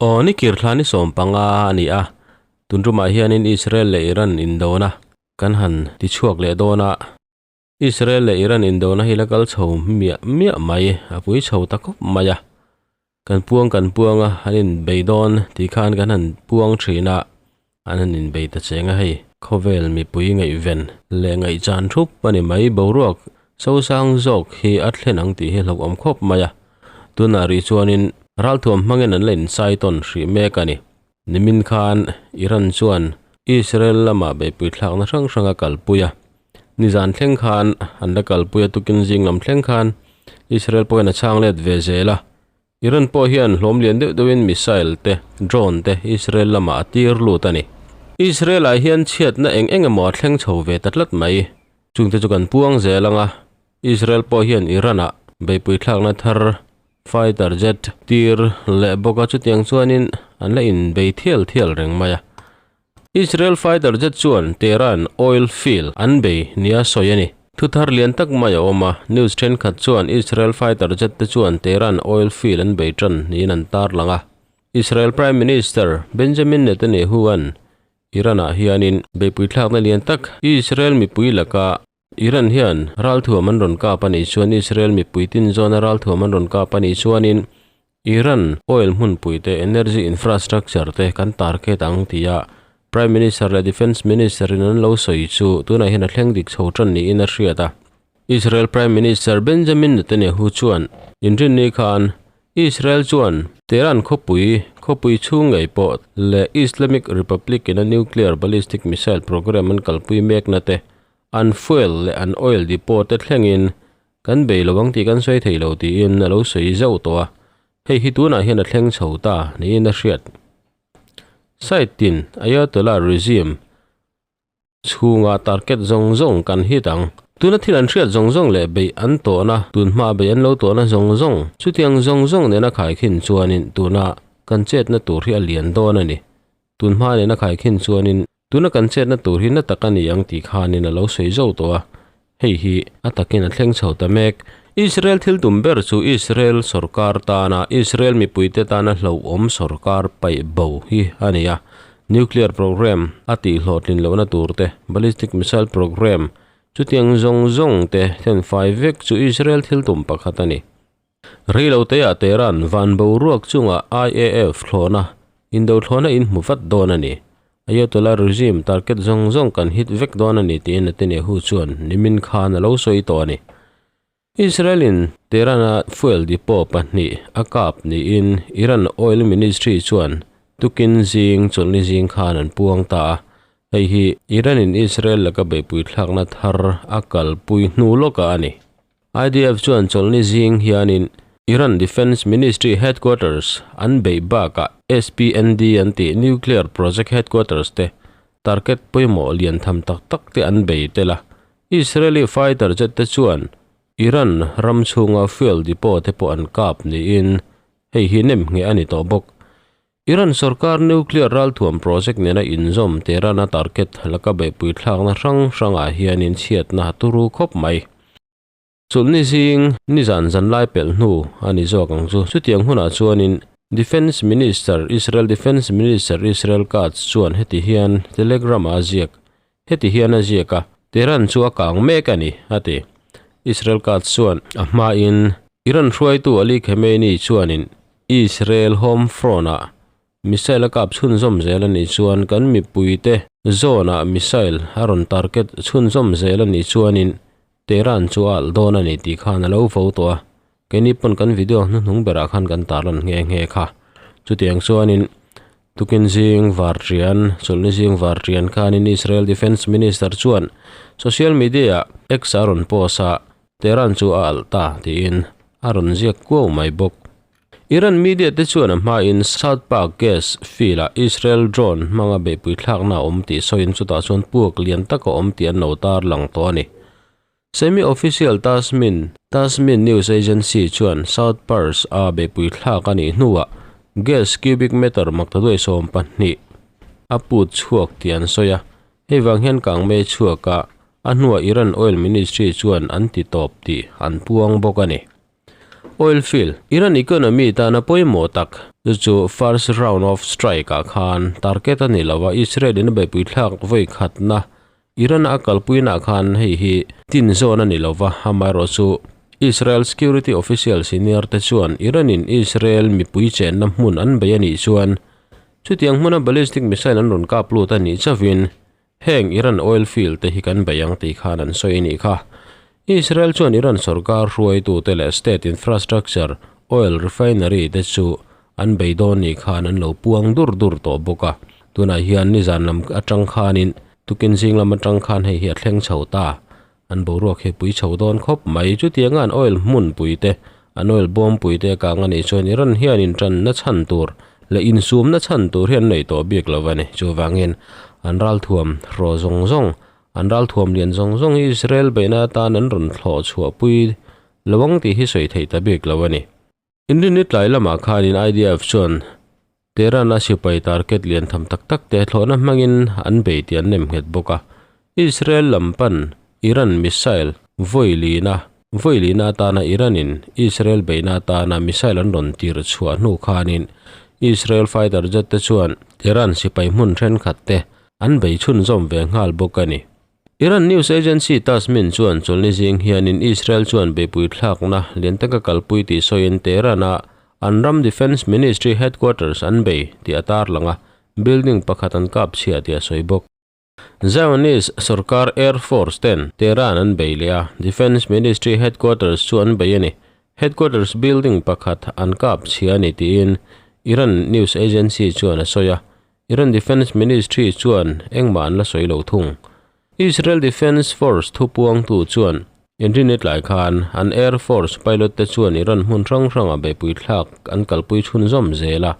Aw ni kir thla ni 15 a ni a, tun tumah hianin Israel leh Iran indona kan han ti chhuak leh dawn a. Israel leh Iran indona hi la kal chho miah miah mai, a pui chho ta khawp mai a. Kan puang kan puang a, an inbei dawn tih khan kan han puang thin a, an han inbei ta cheng a hei. Khawvel mipui ngaihven leh ngaihchan thup a ni mai, boruak sosang zawk hi a thlen ang tih hi hlauhawm khawp mai a. Tunah rih chuanin ralthuam hmangin an la insai tawn hrih mek a ni. Nimin khan Iran chuan Israel lamah beihpui thlakna hrang hrang a kalpui a. Nizan thleng khan an la kalpui a, tukin zing lam thleng khan Israel pawhin a chhang let ve zel a. Iran pawh hian hlawm lian deuh deuhin missile te, drone te Israel lamah a tir lut a ni. Israel ah hian chhiatna eng eng emaw a thleng chho ve ta tlat mai. Chungte chu kan puang zel ang a, Israel pawh hian Iran ah beihpui thlakna thar fighter jet tir leh bawk a, chutiang chuanin an la inbei thial thial reng mai a. Israel fighter jet chuan Tehran oil field an bei nia sawi a ni. Thu thar lian tak mai a awm a, news thenkhat chuan Israel fighter jet te chuan Tehran oil field an bei tan niin an tarlang a. Israel Prime Minister Benjamin Netanyahu-a'n Iran-ah hianin beihpui thlakna lian tak Israel mipui laka Iran hian ralthuam an rawn kap a nih chuan Israel mipui tin zawna ralthuam an rawn kap a nih chuanin Iran oil hmunpui te energy infrastructure te kan target ang tia Prime Minister leh Defence Minister in an lo sawi chu tunah hian a thleng dik chho tan niin a hriat a. Israel Prime Minister Benjamin Netanyahu chuan inrinni khan Israel chuan Tehran khawpui, khawpui chhung ngei pawh leh Islamic Republic in a nuclear ballistic missile program an kalpui mekna te, an fuel leh an oil depot te thlengin kan bei lo ang tih kan sawi thei lo tiin a lo sawi zauh tawh a, hei hi tunah hian a thleng chho ta niin a hriat. Site tin Ayatollah regime Chhunga target zawng zawng kan hit ang. Tuna thil an hriat zawng zawng leh beih an tawhna, tun hmaa beih an lo tawhna zawng zawng, chutiang zawng zawng nena khaikhin chuanin tuna kan chetna tur hi a lian dawn a ni. Tun hma nena khaikhin chuanin tuna kan chetna tur hi na tak a ni ang tih khanin a lo sawi zo tawh a. Hei hi a takin a thleng chho ta mek. Israel thil tum ber chu Israel sorkar tana Israel mipuite tana hlauhawm sorkar paih bo hi a ni a. Nuclear program a tihhlawhtlin lohna tur te, ballistic missile program chutiang zawng zawng te thenfai vek chu Israel thil tum pakhat a ni. Reiloteah Tehran van boruak chunga IAF thlawhna indo thlawhna in hmu vat dawn a ni. Ayatollah regime target zawng zawng kan hit vek dawn a ni tiin Netanyahu chuan nimin khan a lo sawi tawh a ni. Israel-in Tehran-a fuel depot pahnih a kap niin Iran Oil Ministry chuan tukin zing chawlhni zing khan an puang ta a. Hei hi Iran-in Israel laka beihpui thlakna thar a kalpui hnu lawkah a ni. IDF chuan chawlhni zing hianin Iran Defence Ministry headquarters an beih bakah SPND an tih nuclear project headquarters te target pawimawh lian tham tak tak te an bei tel a. Israeli fighter jet te chuan Iran ram chhunga fuel depot te pawh an kap niin hei hi nem ngheh a ni tawh bawk. Iran sorkar nuclear ralthuam project nena inzawm Tehran-a target laka beihpui thlakna hrang hrangah hianin chhiatna a turu khawp mai. Chulhni zing nizan zanlai pelh hnu a ni zawk ang chu. Chutiang hunah chuanin Defence Minister Israel Defence Minister Israel Katz chuan heti hian Telegram-ah a ziak, Heti hian a ziak a, Tehran chu a kang mek a ni, a ti. Israel Katz chuan a hmain Iran hruaitu Ali Khamenei chuanin Israel home front-ah missile a kap chhunzawm zel a nih chuan kan mipuite zone-ah missile a rawn target chhunzawm zel a nih chuanin Tehran chu a alh dawn a ni tih khan a lo vo tawh a, keini pawn kan video hnuhnung berah khan kan tarlan nghe nghe kha. Chutiang chuanin tukin zing varṭian, chawlhni zing varṭian khanin Israel Defence Minister chuan social media-ah X a rawn post a, Tehran chu a alh ta tiin a rawn ziak kuau mai bawk. Iran media te chuan a hmain South Park gas field-ah Israel drone hmanga beihpui thlakna a awm tih sawiin chutah chuan puak lian tak a awm tih an lo tarlang tawh a ni. Semi-official Tasmin Tasmin news agency chuan South Pars a beihpui thlak a nih hnuah gas cubic meter maktaduai 12 a put chhuak tih an sawi a. Hei vang hian kangmei chhuaka a hnuah Iran oil ministry chuan an ti tawp tih an puang bawk a ni. Oil field, Iran economy tana pawimawh tak, chu chu first round of strike ah khan target a ni lo a, Israel in a beihpui thlak vawi khatna Iran a kalpuina ah khan hei hi tin zawn a ni lo va, amaherawhchu Israel security official senior te chuan Iran in Israel mipui chenna hmun an bei a nih chuan chutiang hmuna ballistic missile an rawn kap lut a nih chauhin Heng Iran oil field te hi kan bei ang tih khan an sawi a nih kha. Israel chuan Iran sorkar hruaitute leh state infrastructure, oil refinery te chu an bei dawn nih khan an lo puang dur dur tawh bawk a. Tunah hian nizan lam atang khanin tukin zing lam atang khan hei hi a thleng chho ta. An boruak hi pui chho dawn khawp mai. Chutianga an oil hmunpui te, an oil bawmpui te kang a nih chuan Iran hian intanna chhan tur leh insumna chhan tur hi an nei tawh bik lo a ni. Chuvangin an ralthuam hraw zawng zawng, an ralthuam lian zawng zawng hi Israel beihna atan an rawn thlawh chhuahpui lo ang tih hi sawi theih ta bik lo a ni. Inrinni tlai lamah khanin IDF chuan Tehran-a sipai target lian tham tak tak te thlawhna hmangin an bei tih an nem nghet bawk a. Israel lam pan Iran missile vawi lina vawi lina atana Iran-in Israel beihna atana missile an rawn tir chhuah hnu khanin Israel fighter jet te chuan Tehran sipai hmun thenkhat te an bei chhunzawm ve nghal bawk a ni. Iran news agency Tasmin chuan chawlhni zing hianin Israel chuan beihpui thlakna lian taka kalpui tih sawiin Tehran-a an ram Defence Ministry headquarters an bei tih a tarlang a, building pakhat an kap chhia tih a sawi bawk. Zionist sorkar Air Force ten Tehran an bei leh a, Defence Ministry headquarters chu an bei a ni. Headquarters building pakhat an kap chhia a ni tiin Iran news agency chuan a sawi a, Iran Defence Ministry chuan engmah an la sawi lo thung. Israel Defence Force thupuangtu chuan inrinni tlai khan an Air Force pilot te chuan Iran hmun hrang hranga beihpui thlak an kalpui chhunzawm zel a.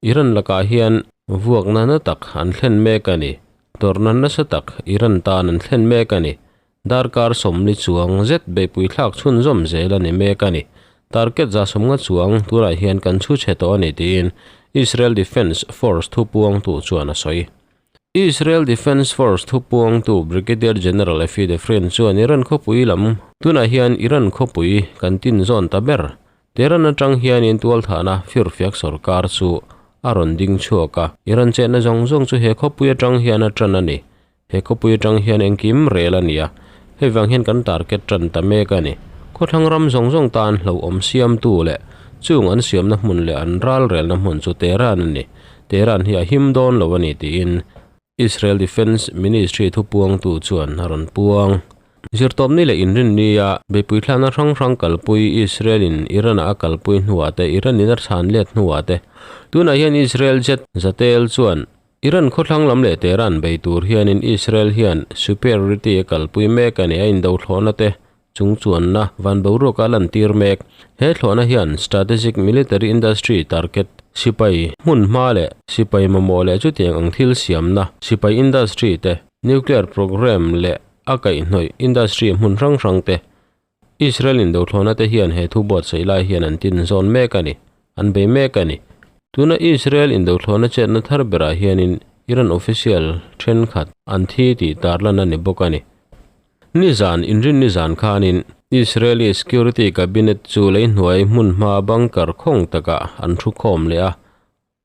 Iran lakah hian vuakna na tak an thlen mek a ni. Tawrhna nasa tak Iran tan an thlen mek a ni. Darkar 40 chuang zet beihpui thlak chhunzawm zel a ni mek a ni. Target 150 chuang tunah hian kan chhu chhe tawh a ni tiin Israel Defence Force thupuangtu chuan a sawi. Israel Defence Force thupuangtu Brigadier General Effie Defrin chuan Iran khawpui lam tunah hian Iran khawpui kan tin zawn ta ber. Tehran atang hianin tualthahna firfiak sorkar chu a rawn ding chhuak a, Iran chetna zawng zawng chu he khawpui atang hian a tan a ni. He khawpui atang hian engkim rel a ni a, hei vang hian kan target tan ta mek a ni. Khawthlang ram zawng zawng tan hlauhawm siamtu leh chung an siamna hmun leh an ral relna hmun chu Tehran a ni. Tehran hi a him dawn lo a ni tiin Israel Defence Ministry thupuangtu chuan a rawn puang. Zirtawpni leh inrinnia beihpui thlakna hrang hrang kalpui Israel-in Iran-ah a kalpui hnuah te, Iran-in a chhan let hnuah te, tunah hian Israel jet zatel chuan Iran khawthlang lam leh Tehran bei tur hianin Israel hian superiority a kalpui mek a ni, a indo thlawhna te chung chuanna van boruak a lantir mek. He thlawhna hian strategic military industry target, sipai hmun hma leh sipai mamawh leh chutiang ang thil siamna sipai industry te, nuclear program leh a kaihhnawih industry hmun hrang hrang te Israel in dothlawna te hian he thu buatsaih lai hian an tin zawn mek a ni, an bei mek a ni. Tuna Israel in dothlawna chetna thar berah hianin Iran official thenkhat an thi tih tarlan a ni bawk a ni. Nizan, inrinni zan khanin Israeli Security Cabinet chu lei hnuai hmun hma bunker khawng takah an thu khawm leh a,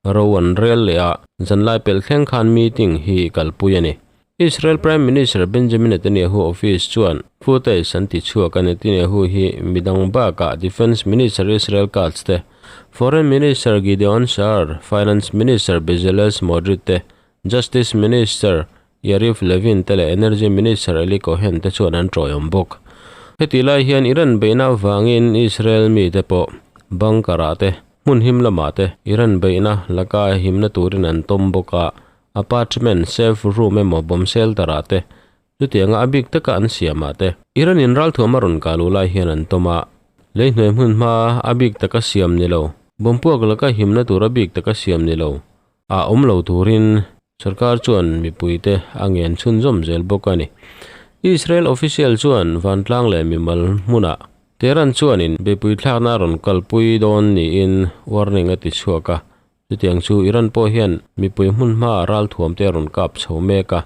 Ro an rel leh a, zanlai pelh thleng khan meeting hi kalpui a ni. Israel Prime Minister Benjamin Netanyahu office chuan footage an ti chhuak a, Netanyahu hi midang bakah Defence Minister Israel Katz te, Foreign Minister Gideon Sa'ar, Finance Minister Bezalel Smotrich te, Justice Minister Yariv Levin te leh Energy Minister Eli Cohen te chuan an tawiawm bawk. Hetih lai hian Iran beihna avangin Israel mite pawh bunker-ah te Hmun him lamah te Iran beihna laka himna turin an tawm bawk a, apartment, safe room emaw bomb shelter ah te chutianga a bik taka an siamah te Iran in ralthuam a rawn kah luh lai hian an tawm a, lei hnuai hmun hma a bik taka siam ni lo, bomb puak laka himna tur a bik taka siam ni lo ah awm lo turin Sorkar chuan mipuite a ngen chhunzawm zel bawk a ni. Israel official chuan vantlang leh mimal hmunah Tehran chuanin beihpui thlakna a rawn kalpui dawn niin warning a ti chhuak a. Chutiang chu Iran pawh hian mipui hmun hmaah ralthuamte a rawn kap chho mek a.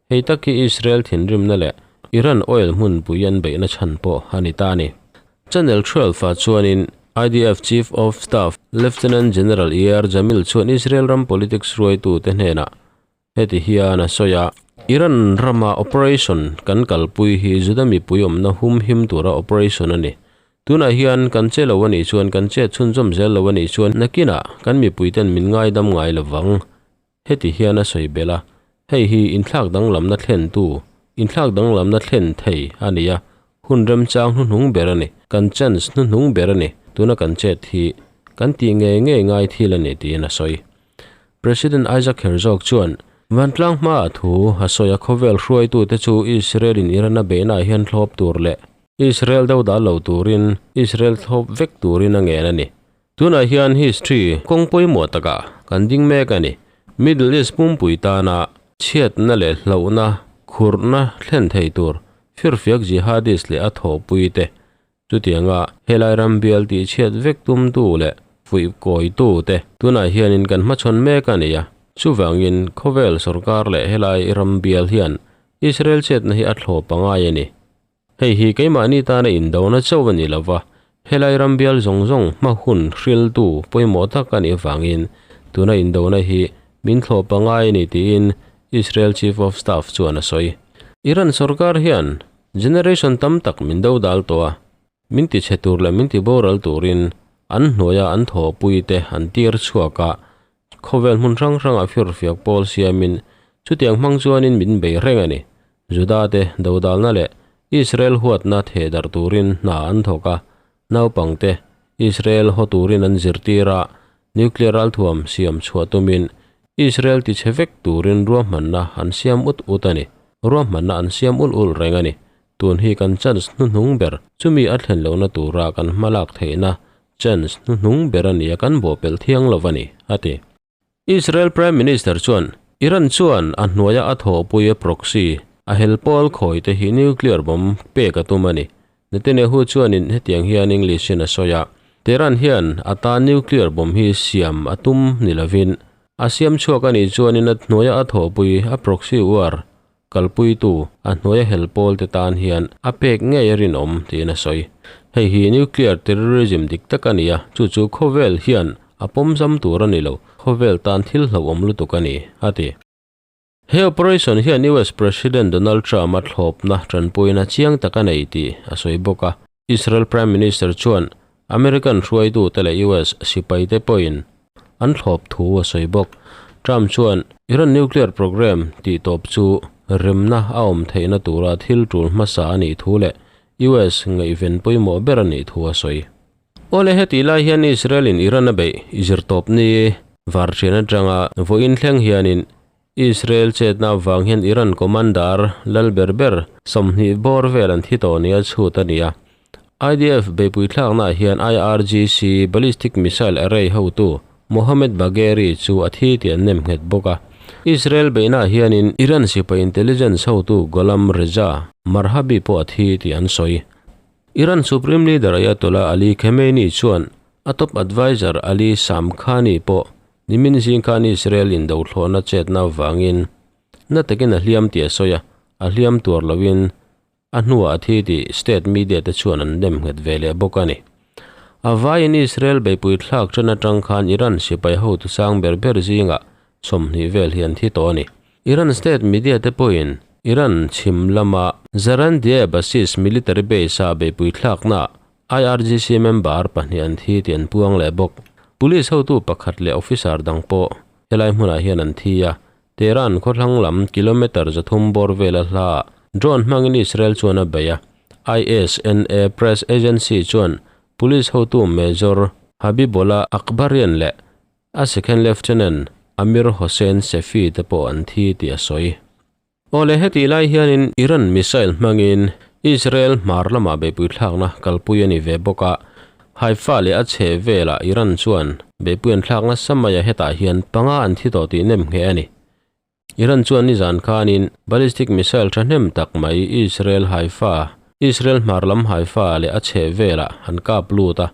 Hei tak hi Israel thinrimna leh Iran oil hmunpui an beihna chhan pawh a ni ta a ni. Channel 12 ah chuanin. IDF Chief of Staff Lieutenant General Eyal Zamir chuan Israel ram politics hruaitute hnenah heti hian a sawi a, Iran rama operation kan kalpui hi Juda mipui awmna hum him tura operation a ni. Tunah hian kan che lo a nih chuan kan chet chhunzawm zel lo a nih chuan nakinah kan mipuiten min ngaidam ngai lovang. Heti hian a sawi belh a, hei hi inthlak danglamna thlentu, inthlak danglamna thlen thei a ni a, hun remchang hnuhnung ber a ni, kan chance hnuhnung ber a ni, tuna kan chet hi kan tih ngei ngei ngai thil a ni tiin a sawi. President Isaac Herzog chuan vantlang hmaah thu a sawi a, khawvel hruaitute chu Israel-in Iran a beihnaah hian thlawp tur leh Israel do dah lo turin Israel thlawp vek turin a ngen a ni. Tunah hian history kawng pawimawh takah kan ding mek a ni. Middle East pumpui tana chhiatna leh hlauhna khurhna thlen thei tur firfiak jihadist leh a thawhpui te chutianga helai ram bial tih chhiat vek tumtu leh fuih kawitu te tunah hianin kan hmachhawn mek a ni a. Chuvangin khawvel sorkar leh helai ram bial hian Israel chhiatna hi a thlawp a ngai a ni. Hei hi keimahni tana indona chauh a ni lo va, helai ram bial zawng zawng hma hun hriltu pawimawh tak a nih avangin tuna indona hi min thlawh pangai a ni tiin Israel Chief of Staff chuan a sawi. Iran sorkar hian generation tam tak min do dal tawh a, min ti chhe tur leh min ti boral turin an hnuaia an thawhpui te an tir chhuak a, Khawvel hmun hrang hrangah firfiak pawl siamin chutiang hmang chuanin min bei reng a ni. Judate dodalna leh Israel huatna thehdarh turin hna an thawk a, naupangte Israel haw turin an zirtir a, nuclear ralthuam siam chhuah tumin Israel tichhe vek turin ruahmanna an siam ut ut a ni. Ruahmanna an siam ulh ulh reng a ni. Tun hi kan chance hnuhnung ber, chumi a thlen lohna tura kan hmalak theihna chance hnuhnung ber a nia kan bawhpelh thiang lo a ni, a ti. Israel Prime Minister chuan Iran chuan a hnuaia a thawhpui a proxy a hel pawl khawi te hi nuclear bomb pek a tum a ni. Netanyahu chuanin hetiang hian English in a sawi a, Tehran hian a tan nuclear bomb hi siam a tum ni lovin a siam chhuak a nih chuanin a hnuaia a thawhpui a proxy war Kalpuitu, a hnuaia hel pawl te tan hian a pek ngei a rinawm tiin a sawi. Hei hi nuclear terrorism dik tak a ni a, chu chu khawvel hian a pawmzam tur a ni lo, khawvel tan thil hlauhawm lutuk a ni, a ti. He operation hian US President Donald Trump-a thlawpna tanpuina chiang tak a nei tih a sawi bawk a. Israel Prime Minister chuan American hruaitute leh US sipaite pawhin an thlawp thu a sawi bawk. Trump chuan Iran nuclear program tihtawp chu remna a awm theihna tura thil tul hmasa a nih thu leh US ngaihven pawimawh ber a nih thu a sawi. Awle hetih lai hian Israel in Iran a beih i zirtawp ni varṭian atanga vawiin thleng hianin Israel chetna avang hian Iran commander lal ber ber 20 bawr vel an thi tawh nia chhut a ni a. IDF beihpui thlaknaah hian IRGC ballistic missile array hotu Mohammad Bagheri chu a thi tih an nem nghet bawk a. Israel beihnaah hianin Iran sipai intelligence hotu Gholam Reza Marhabi pawh a thi tih an sawi. Iran Supreme Leader Ayatollah Ali Khamenei chuan a top adviser Ali Shamkhani pawh Nimin zing khan Israel in dothlawhna chetna avangin na takin a hliam tih a sawi a, a hliam tuar loin a hnuah a thi tih state media te chuan an nem nghet ve leh bawk a ni. A vaiin Israel beihpui thlak ṭan aṭang khan Iran sipai hotu sang ber ber zingah 20 vel hi an thi tawh a ni. Iran state media te pawhin Iran chhim lama Zarandieh Basis military base-a beihpui thlaknaah IRGC member pahnih an thi tih an puang leh bawk. Police hotu pakhat leh officer dang pawh helai hmunah hian an thi a, Tehran khawthlang lam kilometre 300 bawr vela hlaah drone hmangin Israel chuan a bei a. ISNA press agency chuan police hotu Major Habibollah Akbarian leh a second lieutenant Amir Hossein Sefi te pawh an thi tih a sawi. Awle hetih lai hianin Iran missile hmangin Israel hmar lamah beihpui thlakna kalpui a ni ve bawk a, Haifa leh a chheh velah Iran chuan beihpui an thlak nasa mai a hetah hian panga an thi tawh tih nem ngheh a ni. Iran chuan nizan khanin ballistic missile thahnem tak mai Israel Haifa, Israel hmar lam Haifa leh a chheh velah an kap lut a,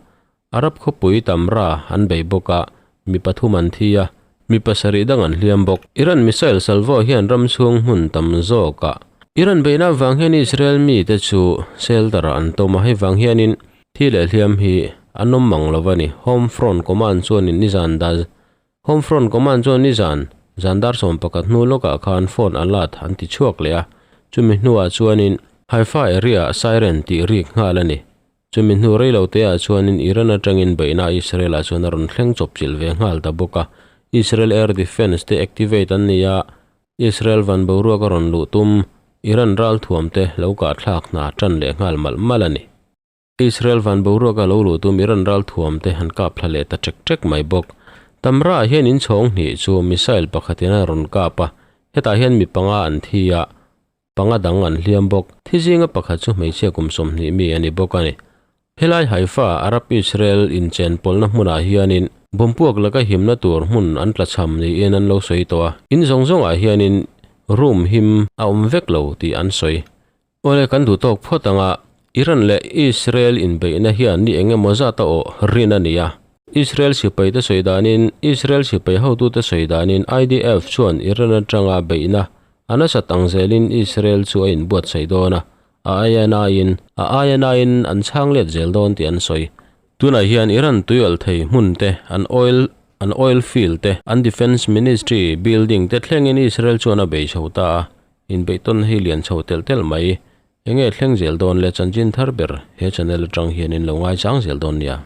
Arab khawpui Tamra an bei bawk a, mi pathum an thi a, mi pasarih dang an hliam bawk. Iran missile salvo hian ram chhung hmun tam zawkah Iran beihna avang hian Israel mite chu shelter-ah an tawm a, hei vang hianin thi leh hliam hi an awm mang lo a ni. Home Front Command chuanin nizan da Home Front Command chuan nizan zan dar 11 hnu lawkah khan phone alert an ti chhuak leh a, chumi hnuah chuanin Haifa area ah siren tih rik nghal a ni. Chumi hnu rei lo teah chuanin Iran atangin beihna Israel ah chuan a rawn thleng chawpchilh ve nghal ta bawk a, Israel air defence te activate an ni a, Israel van boruak a rawn luh tum Iran ralthuam te lo kahthlak hna tan leh nghal malh malh a ni. Israel van boruak a lo luh tum Iran ralthuam te han kap thla leh ta ṭek ṭek mai bawk. Tamra ah hian inchhawng hnih chu missile pakhatin a rawn kap a, hetah hian mi panga an thi a, panga dang an hliam bawk. Thi zinga pakhat chu hmeichhia kum 20 mi a ni bawk a ni. Helai Haifa, Arab-Israel inchenpawlna hmunah hianin bompuak laka himna tur hmun an tlachham niin an lo sawi tawh a, in zawng zawngah hianin room him a awm vek lo tih an sawi. Awle kan duh tawk phawt ang a, Iran leh Israel inbeihna hian ni eng emaw zat a awh rin a ni a. Israel sipaite sawi danin Israel sipai hotute sawi danin IDF chuan Iran atanga beihna a nasat ang zelin Israel chu a inbuatsaih dawn a, A aia nain, a aia nain an chhang let zel dawn tih an sawi. Tunah hian Iran tuialh thei hmun te, an oil, an oil field te, an defence ministry building te thlengin Israel chuan a bei chho ta a, inbeihtawn hi lian chho telh telh mai. Enge thleng zel dawn le chanchin thar ber he channel atang hian in lo ngaichang zel dawn nia.